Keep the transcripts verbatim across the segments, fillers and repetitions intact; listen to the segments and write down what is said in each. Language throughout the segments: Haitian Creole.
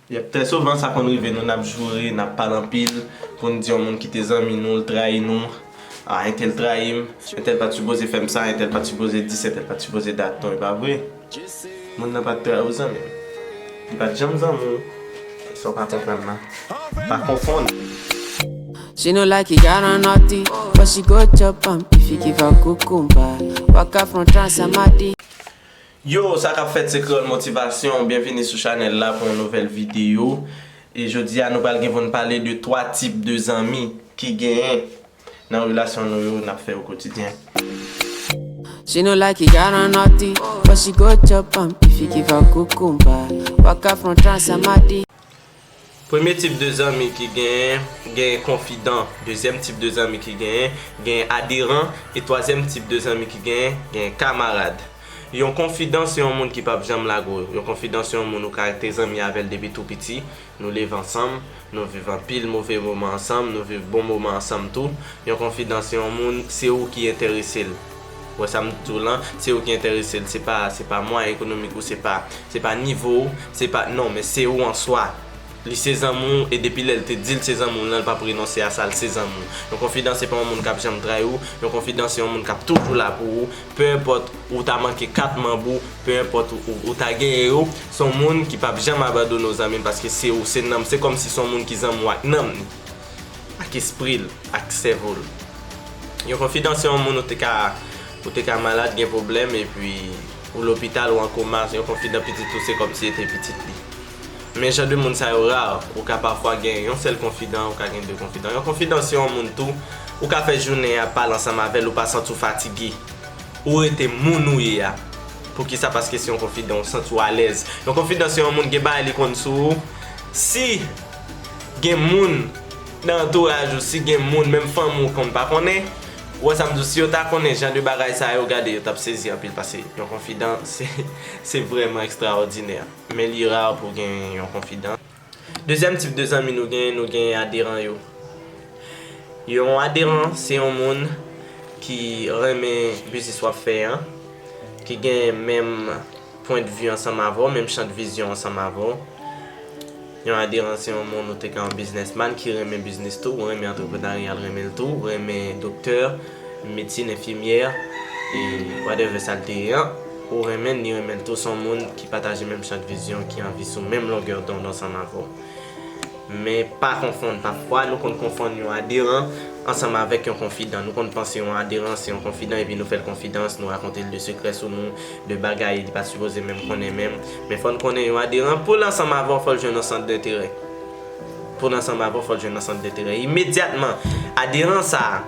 Yep, trè souvan sa konn rive nou, n ap joure, n ap pale anpil, pou n di yon moun ki te zanmi nou, l trayi nou. Ah, entèl trayi m, entèl pa t sipoze fè m sa, entèl pa t sipoze di sa, entèl pa t sipoze dat non, e pa vre? Moun nan pa t trayi w, zanmi m. Li pa t janm zanmi w. Sa w pa konprann nan. Pa konfonn. She know like he got on naughty, but she go chop am if he give her cucumber. Waka from Transamadi. Yo, sa k ap fèt, se Kreyòl Motivasyon. Byenvini sou chanèl la pou yon nouvèl videyo. E jodi a, nou pral gen pou n pale de twa tip de zanmi ki genyen nan relasyon nou yo, n ap fè o kotidyen. She know like he got on naughty, but she go chop am if he give her cucumber. Waka from Transamadi. Premye tip de zanmi ki genyen, genyen konfidan. Dezyèm tip de zanmi ki genyen, genyen aderan. E twazyèm tip de zanmi ki genyen, genyen kamarad. Yon konfidan se yon moun ki p ap janm lage w. Yon konfidan se yon moun ou ka rete zanmi avè l depi tou piti. Nou leve ansanm, nou viv anpil move moman ansanm, nou viv bon moman ansanm tou. Yon konfidan se yon moun, se ou ki enterese l. Ou wè sa m di w lan, se ou ki enterese l, se pa, se pa mwayen ekonomik ou, se pa, se pa nivo w, se pa, non, men se ou an swa. Li se zanmi w, e depi lè l te di l se zanmi w lan, l p ap renonse a sa, l se zanmi w. Yon konfidan se pa yon moun k ap janm trayi w, yon konfidan se yon moun k ap toujou la pou ou, pe enpòt ou ta manke kat manb ou, pe enpòt ou, ou, ou ta genyen yo, se yon moun ki p ap janm abandone w, zanmi m, paske se ou, se nanm, se kòmsi se yon moun ki zanmi w ak nanm li, ak espri l, ak sèvo l. Yon konfidan se yon moun ou te ka, ou te ka malad, gen pwoblèm, epi ou lopital, ou an koma, yon konfidan pitit ou, se kòmsi se te pitit li. Men jan de moun sa yo ra, ou ka pafwa gen yon sèl konfidan, ou ka gen de konfidan. Yon konfidan se yon moun tou, ou ka fè jounen an ap pale ansanm avè l, ou pa santi w fatige. Ou rete moun ou ye a. Poukisa? Paske se yon konfidan, ou santi w alèz. Yon konfidan se yon moun gen bagay li konn sou ou. Si gen moun nan antouraj ou, si gen moun, menm fanmi w konn pa konnen, ou wè sa m di w, si yo ta konnen jan de bagay sa yo, gade, yo t ap sezi anpil, paske yon konfidan, se, se vrèman ekstraòdinè. Men li ra pou gen yon konfidan. Dezyèm tip de zanmi nou genyen, nou genyen aderan yo. Yon aderan, se yon moun ki renmen biznis w ap fè an, ki gen menm pwendvi ansanm avè w, menm chan de vizyon ansanm avè w. Yon aderan, se yon moun ou te ka yon biznesman ki renmen biznis tou, ou renmen antreprenarya, l renmen l tou, ou renmen doktè, medsin, enfimyè, e whatever sa l te ye an, ou renmen l, li renmen l tou, se yon moun ki pataje menm chan de vizyon, ki anvi sou menm longè donn ansanm avè w. Men pa konfonn, pafwa nou konn konfonn yon aderan ansanm avèk yon konfidan. Nou konn panse yon aderan se yon konfidan, epi nou fè l konfidans, nou rakonte l de sekrè sou nou, de bagay li pa t sipoze menm konnen menm. Men fò n konnen yon aderan, pou l ansanm avè w, fò l jwenn yon sant denterè. Pou l ansanm avè w, fò l jwenn yon sant denterè. Imedyatman, aderan sa a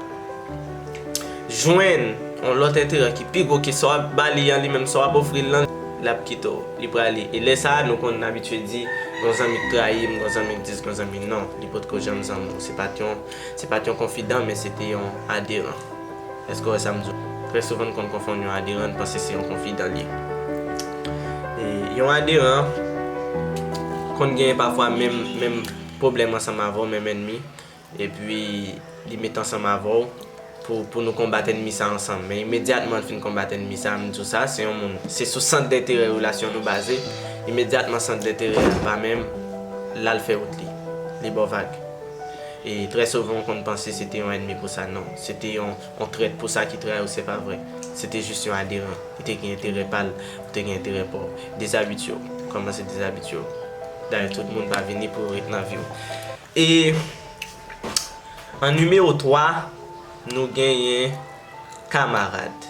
jwenn yon lòt enterè ki pi gwo ke sa w ap ba li an, li menm sa w ap ofri l lan, l ap kite w, li prale. E lè sa a, nou konn abitye di, gon zanmi k trayi m, gon zanmi k di s, gon zanmi non, li potko janm zanmi w. Se pa t yon, se pa t yon konfidan, men se te yon aderan. Èske w wè sa m di w? Trè souvan, n konn konfonn yon aderan, n panse se yon konfidan l ye. E yon aderan konn genyen pafwa menm, menm pwoblèm ansanm avè w, menm ènmi. Epi, li met ansanm avè w pou, pou nou konbat ènmi sa ansanm. Men imedyatman l fin konbat ènmi sa, m di w sa, se yon moun, se sou sant denterè relasyon nou baze. Imedyatman sant denterè a pa menm, l al fè wout li. Li ba w vag. E trè souvan, w konn panse se te yon ènmi pou sa, non. Se te yon, yon trèt pou sa ki trayi w, se pa vre. Se te jis yon aderan. Li te gen enterè pa l, ou te gen enterè pa w. Dezabitye w. Kòmanse dezabitye w. Dayè, tout moun pa vini pou yo ret nan vi w. E an nimewo twa, nou genyen kamarad.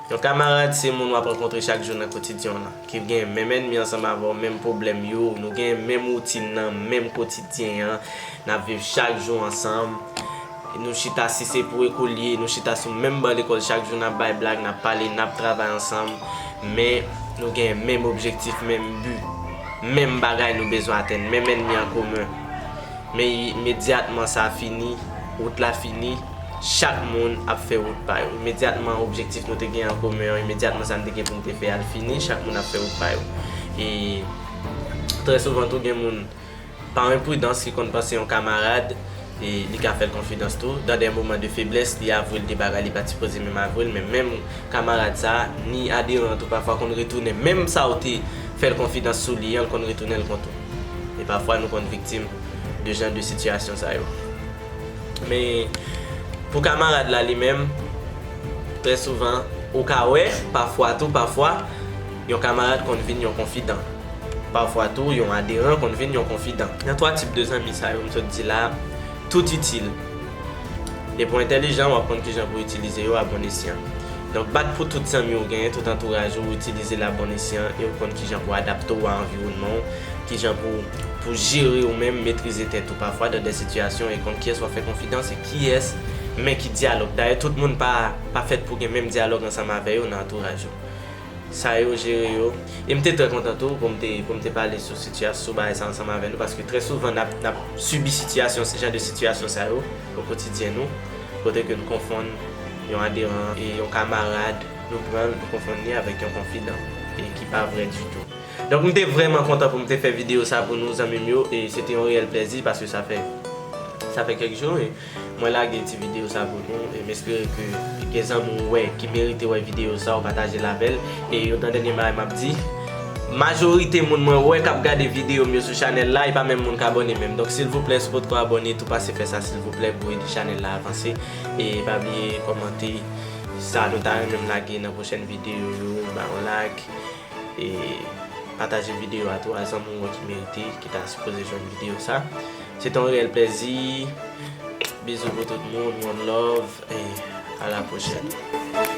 Yon kamarad se moun w ap rankontre chak jou nan kotidyen w lan, ki gen menm ènmi ansanm avè w, menm pwoblèm yo, nou gen menm woutin nan, menm kotidyen an, n ap viv chak jou ansanm. Nou chita, si se pou lekòl li ye, nou chita sou menm ban lekòl chak jou, n ap bay blag, n ap pale, n ap travay ansanm, men nou gen menm objektif, menm bi, menm bagay nou bezwen atenn, menm ènmi an komen. Men imedyatman sa fini, wout la fini, chak moun ap fè wout pa yo. Imedyatman objektif nou te gen an komen an, imedyatman sa n te gen pou n te fè a, l fini, chak moun ap fè wout pa yo. E trè souvan tou, gen moun, pa enpridans, ki konn panse yon kamarad, e li ka fè l konfidans tou. Dans des moments de faiblesse, li avwe l de bagay li pa t sipoze menm avwe l, men menm kamarad sa a, ni aderan an tou, pafwa konn retounen menm sa w te fè l konfidans sou li an, l konn retounen l kont ou. E pafwa nou konn viktim de jan de sitiyasyon sa yo. Men pou kamarad la li menm, trè souvan, ou ka wè, pafwa tou, pafwa, yon kamarad konn vin yon konfidan. Pafwa tou, yon aderan konn vin yon konfidan. Nan twa tip de zanmi sa yo m sot di la, tout itil. Depi w entèlijan, w ap konn kijan pou w itilize yo a bon esyan. Donk, bat pou tout zanmi w genyen, tout antouraj ou, itilize l a bon esyan e w konn kijan pou adapte w a anviwònman w, kijan pou, pou jere w menm, metrize tèt ou pafwa dan de sitiyasyon e konn kiyès w ap fè konfidans e kiyès, men ki dyalòg. Dayè, tout moun pa, pa fèt pou gen menm dyalòg ansanm avè yo nan antouraj ou. Sa yo, jere yo. E m te trè kontan tou pou m te, pou m te pale sou sitiyasyon, sou bagay sa ansanm avè nou, paske trè souvan n ap, n ap sibi sitiyasyon, se jan de sitiyasyon sa yo, o kotidyen nou, kote ke nou konfonn yon aderan e yon kamarad, nou pran l, nou konfonn li avèk yon konfidan, e ki pa vrè ditou. Donk, m te vrèman kontan pou m te fè videyo sa pou nou, zanmi m yo, e se te yon reyèl plèzi, paske sa fè, sa fè kèk jou, e mwen lage ti videyo sa pou nou, e m espere ke gen zanmi w wè ki merite wè videyo sa, ou pataje l avè l. E yon dènye bagay m ap di, majorite moun mwen wè k ap gade videyo m yo sou chanèl la, e pa menm moun k abòne menm. Donk, silvouplè, si w potko abòne tou, pase fè sa, silvouplè, pou ede chanèl la avanse. E pa bliye kòmante sa nou ta renmen m lage nan pwochèn videyo yo, ba yon like, e pataje videyo a tou a zanmi w ki merite, ki ta sipoze jwenn videyo sa. Se te yon reyèl plèzi. Bizou pou tout moun, one love, e a la pwochèn.